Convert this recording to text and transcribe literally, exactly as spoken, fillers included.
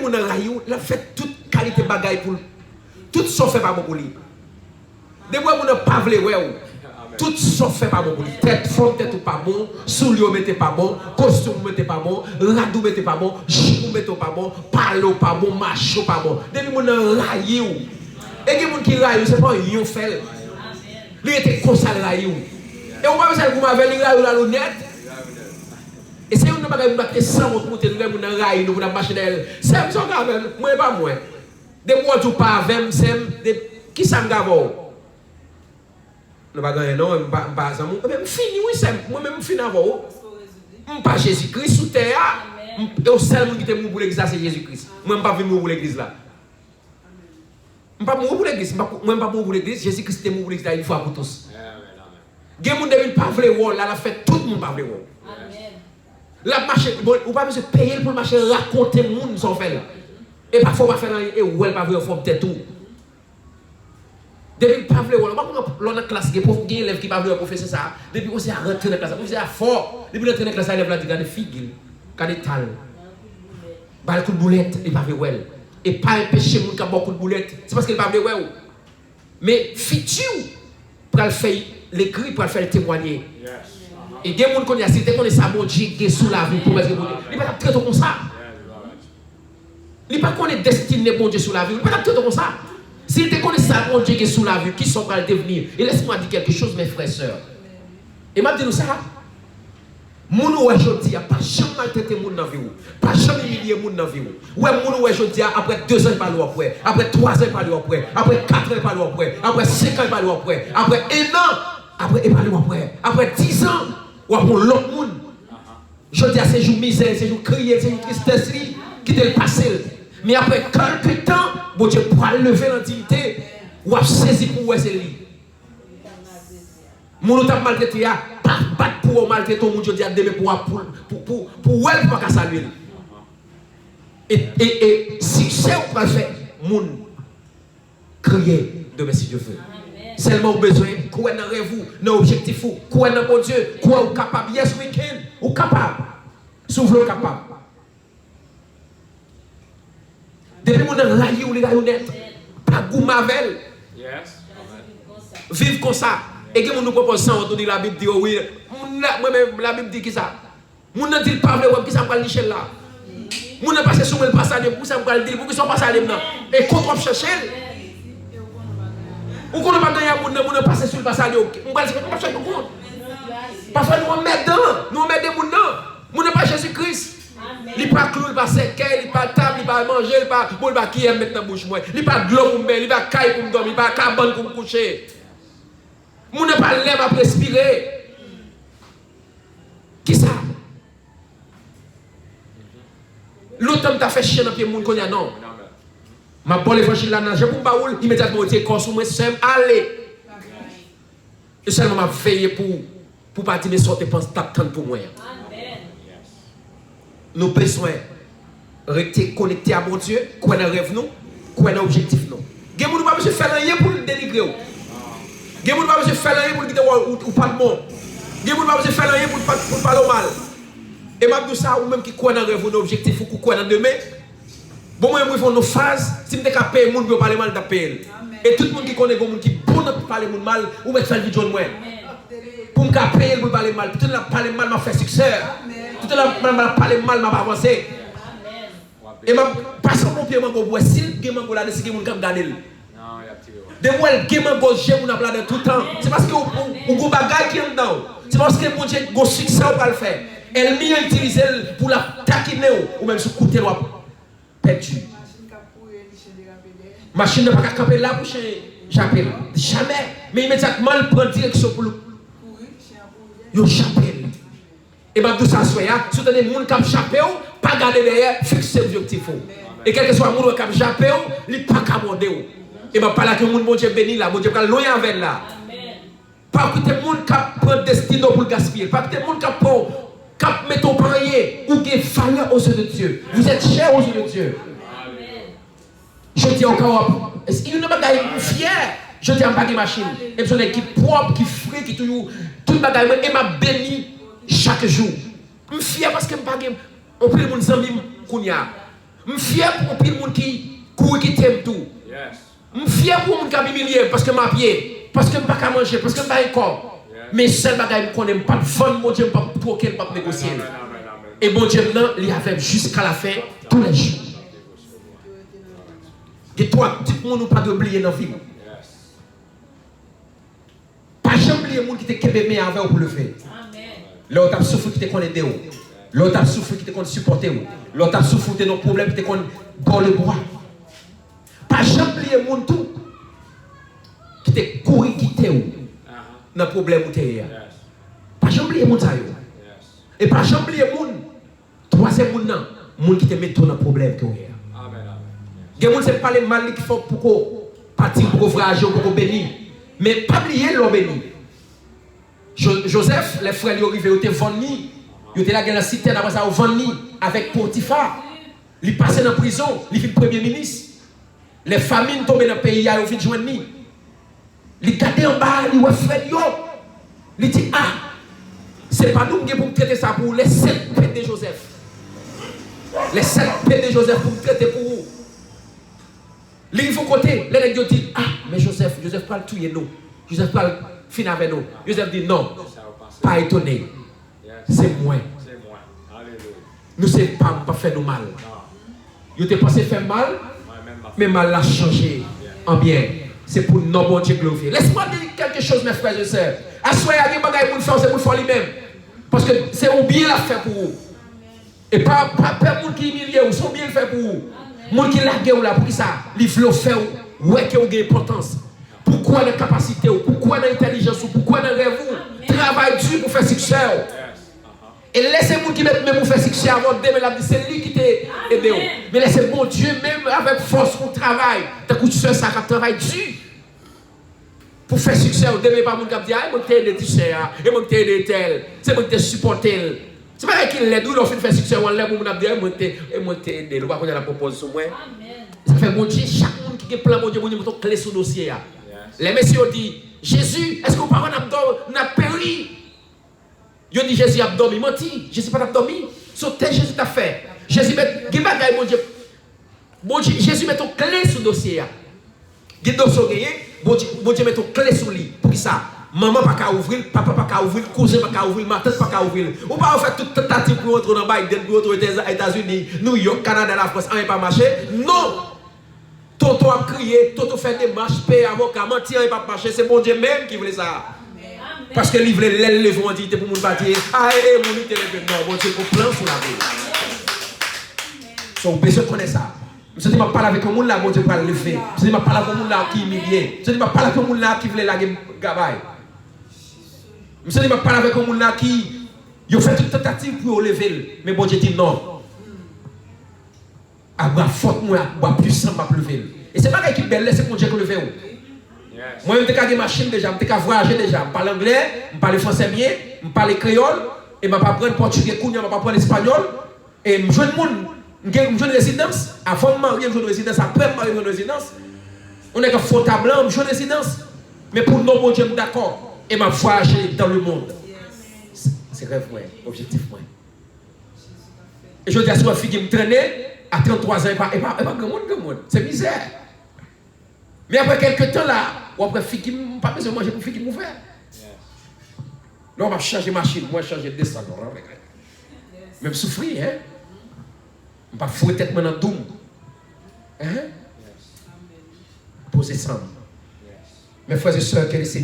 moun nan rayi w, l ap fè tout kalite bagay pou l. Tout sa w fè pa bon pou li. Depi w wè moun nan pa vle wè w, tout sa w fè pa bon pou li. Tèt, fòm tèt ou pa bon, soulye w mete pa bon, kostim ou mete pa bon, rad ou mete pa bon, jip ou mete w pa bon, pale w pa bon, mache w pa bon. Depi moun nan rayi w, e gen moun ki rayi w, se pa anyen w fè l. Li rete konsa l rayi w. E ou pa bezwen al goumen avè l, li rayi w la lonèt. E se youn nan bagay moun pa kite sanwont moute nou, lè moun nan rayi nou, pou n ap mache dèyè l. Sè m, sa w ka avè m? Mwen e pa mwen. Depi w di w pa avè m, sè m, de, kisa m ka avè w? Nou pa gen anyen non, m pa, m pa zanmi w. Ebyen, m fini wi, sè m. Mwen menm, m fini avè w. M pa Jezi Kris sou tè a. M, e yon sèl moun ki te mouri pou legliz la, se Jezi Kris. Mwen, m p ap vin mouri pou legliz la. M p ap mouri pou legliz. M p ap, mwen, m p ap mouri pou legliz. Jezi Kris te mouri pou legliz la yon fwa pou tous. Gen moun depi l pa vle wè w la, l ap fè tout moun pa vle wè w. L ap mache, bon, ou pa bezwen peye l pou l mache rakonte moun sa w fè l. E pafwa w pa fè l anyen, e w wè l pa vle wè w, fòm tèt ou. Depi l pa vle wè w la, w pa konn lè w nan klas, gen pwof, gen elèv ki pa vle wè pwofesè sa a. Depi pwofesè a rantre nan klas la, pwofesè a fò. Depi l rantre nan klas la, elèv la di, gade figi l, gade eta l. Ba l kout boulèt, li pa vle wè l. E pa enpeche moun k ap ba w kout boulèt, se paske l pa vle wè w. Men fiti w pral fè l ekri, pral fè l temwanye. E gen moun kounye a, si l te konnen sa Bondye gen sou lavi w, pwomès gen Bondye, li pa t ap trete w konsa. Li pa konnen destine Bondye sou lavi w, li pa t ap trete w konsa. Si l te konnen sa Bondye gen sou lavi w, kisa w pral devni? Et laisse-moi dire quelque chose, mes frères, sœurs. E m ap di nou sa, moun ou wè jodi a, pa janm maltrete moun nan vi w. Pa janm imilye moun nan vi w. Ou wè moun ou wè jodi a, apre dezan li pale w ap wè. Apre twazan li pale w ap wè. Apre katran li pale w ap wè. Apre senkan li pale w ap wè. Apre ennan, apre li pale w ap wè. Apre dizan, w ap yon lòt moun. Jodi a se jou mizè, se jou kriye, se jou tristès li. Kite l pase l. Men apre kèlke tan, Bondye pral leve l an diyite. W ap sezi pou w wè se li. Moun ou t ap maltrete a, pa bat pou w maltrete yon moun jodi a, demen pou w ap, pou, pou, pou, pou w wè l, pou w pa ka salye l. E, e, e siksè w pral fè moun kriye demen si Dye vle. Sèlman ou bezwen kwè nan rèv ou, nan objektif ou, kwè nan Bondye, kwè ou kapab. Yes, we can. Ou kapab. Si w vle, w kapab. Depi moun nan rayi w, li rayi w nèt. Pa goumen avè l. Viv konsa. E gen moun nou pran pòz sanwont, nou di Labib di yo wi. Moun la, mwen menm, Labib di kisa? Moun nan di l pa vle wè m, kisa m pral niche l la? Moun nan pase sou mwen, l pa salye m, kisa m pral di l? Poukisa w pa salye m nan? E kont w ap chache l? Ou konnen w pa gen anyen ak moun nan, moun nan pase sou l, pa salye w. M pral di, m ap chache yon kont. Pafwa nou anmèdan, nou anmède moun nan. Moun nan pa Jezi Kris. Li pa klou, li pa sèkèy, li pa tab, li pa manje, li pa, bon, li pa kiyè m met nan bouch mwen. Li pa dlo pou m benyen, li pa kay pou m dòmi, li pa kabann pou m kouche. Moun nan pa lè m ap respire. Kisa? Lontan m ta fè chen nan pye moun, kounye a non. M ap ba w levanjil la nan jan pou m ba ou l, imedyatman w retire kò w sou mwen, sè m, ale. E sèlman m ap veye pou, pou w pa di, men sa w te panse, t ap tann pou mwen an. Nou bezwen rete konekte a Bondye, kwè nan rèv nou, kwè nan objektif nou. Gen moun ou pa bezwen fè l anyen pou l denigre w. Gen moun ou pa bezwen fè l anyen pou l kite w, ou, ou pa t bon. Gen moun ou pa bezwen fè l anyen pou l pa, pou l pale w mal. E m ap di w sa, ou menm ki kwè nan rèv ou, nan objektif ou, ki kwè nan demen, bon, mwen, mwen rive yon faz, si m te ka peye moun pou yo pale mal, m t ap peye l. E tout moun ki konnen gen moun ki bon nan pale moun mal, ou mèt fè l vin jwenn mwen. Pou m ka peye l pou l pale m mal. Toutan l ap pale m mal, m ap fè siksè. Toutan l ap, l ap pale m mal, m ap avanse. E m ap pase yon bon pye mango pou wè si l gen mango ladan, si gen moun k ap gade l. Depi w wè l gen mango, je moun ap ladan toutan. Se paske ou, ou, ou gon bagay ki anndan w. Se paske Bondye gon siksè ou pral fè. Ènmi an itilize l pou l ap takinen w. Ou menm si w koute l, w ap pèdi. Machin nan pa ka kanpe la pou chen jape l. Jamè. Men imedyatman l pran direksyon pou l, yo jape l. E m ap di w sa aswè a, si w tande moun k ap jape w, pa gade dèyè, fikse objektif ou. E kèlkeswa moun ou wè k ap jape w, li pa ka mòde w. E m ap pale ak yon moun Bondye beni la, Bondye pral lwen avè l la. Pa kite moun k ap pran destine w pou l gaspiye l. Pa kite moun k ap pran w, k ap mete w pa anyen. Ou gen valè aux yeux de Dieu. Vous êtes cher aux yeux de Dieu. Jodi a, ou ka wè, youn nan bagay m fyè, jodi a, m pa gen machin. E m se yon nèg ki pwòp, ki fre, ki toujou, tout bagay mwen, e m ap beni chak jou. M fyè paske m pa gen, anpil moun zanmi m kounye a. M fyè pou anpil moun ki kouri kite m tou. M fyè pou moun k ap imilye m paske m a pye, paske m pa ka manje, paske m pa gen kòb. Men sèl bagay m konnen, m p ap vann Bondye, m p ap twoke l, m p ap negosye l. E Bondye m nan, li avè m jiska lafen, toulèjou. Gen twa tip moun ou pa dwe bliye nan vi w. Pa janm bliye moun ki te kenbe men avè w pou leve. Lè w t ap soufri, ki te konn ede w. Lè w t ap soufri, ki te konn sipòte w. Lè w t ap soufri, w te nan pwoblèm, ki te konn ba w lebwa. Pa janm bliye moun tou ki te kouri kite w nan pwoblèm ou te ye a. Pa janm bliye moun sa yo. E pa janm bliye moun, twazyèm moun nan, moun ki te mete w nan pwoblèm ke w ye a. Gen moun se pale mal li ki fè w poko pati, w poko vwayaje, w poko beni. Men pa bliye lè w beni. Jo- Jozèf, lè frè l yo rive, yo te vann li. Yo te lage l nan sitèn, apre sa yo vann li avèk Potifa. Li pase nan prizon, li vin premye minis. Lè famin tonbe nan peyi a, yo vin jwenn li. Li gade anba a, li wè frè l yo. Li di, ah, se pa nou m gen pou m trete sa pou ou, les sept plaies de Joseph. Les sept plaies de Joseph pou m trete pou ou. Li rive yon kote, lè nèg yo di, ah, men Joseph, Joseph pral touye nou. Joseph pral fin avè nou. Joseph di, non, pa etone. Se mwen. Nou se pa m, m p ap fè nou mal. Yo te panse fè m mal, men mal la chanje an byen. Se pou non Bondye glorifye. Laisse-moi dire quelque chose, mes frères et sœurs. Aswè a, gen bagay moun fè w, se pou l fè w li menm. Paske se yon byen l ap fè pou ou. E pa, pa pè moun ki imilye w, se yon byen l fè pou ou. Moun ki lage w la, poukisa? Li vle w fè w wè ke w gen enpòtans. Pou w kwè nan kapasite w, pou w kwè nan entèlijans ou, pou w kwè nan rèv ou. Travay di pou fè siksè w. E lè se moun ki met men pou fè siksè avè w, demen l ap di se li ki te ede w. Men lè se Bondye menm avèk fòs pou travay, tankou sè sa k ap travay di pou fè siksè w, demen pa moun k ap di, a, e mwen ki te ede ti sè a, e mwen ki te ede entèl, se mwen ki te sipòte l. Se bagay ki lèd wi, lè w fin fè siksè w anlè pou moun ap di, e mwen ki te, e mwen ki te ede l, ou pa konnen l ap pran pòz sou mwen. Sa fè Bondye, chak moun ki gen plan Bondye, Bondye mete yon kle sou dosye a. Lè mesye yo di, Jezi, èske w pa wè n ap dò, n ap peri? Yo di Jezi ap dòmi. Manti. Jezi pa t ap dòmi. Se yon tès Jezi t ap fè. Jezi mèt gen bagay Bondye. Bondye, Jezi mèt yon kle sou dosye a. Gen dosye w genyen, Bondye, Bondye mèt yon kle sou li. Poukisa? Manman pa ka ouvri l, papa pa ka ouvri l, kouzen pa ka ouvri l, matant pa ka ouvri l. Ou pa wè yo fè tout tantativ pou yo antre w nan Biden, pou yo antre w Etaz- Etazini, Nouyòk, Kanada, Lafrans, anyen pa mache. Non! Tonton ap kriye, tonton fè demach, peye avoka, manti, anyen p ap mache, se Bondye menm ki vle sa. Paske li vle lè l leve w an diyite pou moun pa di, a e moun li te leve m. Non, Bondye gon plan sou lavi w. So, w bezwen konnen sa. M santi m ap pale avèk yon moun la, Bondye pral leve. M santi m ap pale avèk yon moun la ki imilye. M santi m ap pale avèk yon moun la ki vle lage gabay. M santi m ap pale avèk yon moun la ki, yo fè tout tantativ pou yo leve l, men Bondye di non. Ak bra fò mwen, ak bra pwisan m ap leve l. E se bagay ki bèl lè se Bondye k leve w. Mwen menm m te ka gen machin deja, m te ka vwayaje deja, m pale anglè, m pale fransè byen, m pale kreyòl, e m ap aprann pòtigè kounye a, m ap aprann espanyòl, e m jwenn moun, m gen, m jwenn rezidans, avan m marye m jwenn rezidans, apre m marye m jwenn rezidans, yon nèg ap fè yon ta blan, m jwenn rezidans, men pou non Bondye m dakò, e m ap vwayaje dans le monde. Se, se rèv mwen, objektif mwen. E jodi a, si w wè figi m trennen, a tranntwa zan, e pa, e pa, e pa granmoun, granmoun. Se mizè. Men apre kèlke tan la, w ap wè figi m, m pa bezwen manje pou figi m ouvè. Lè w ap chanje machin, mwen chanje desann. Men m soufri, en. M pa foure tèt mwen nan doum. En? Poze san m. Mes frères et sœurs, ke le Seigneur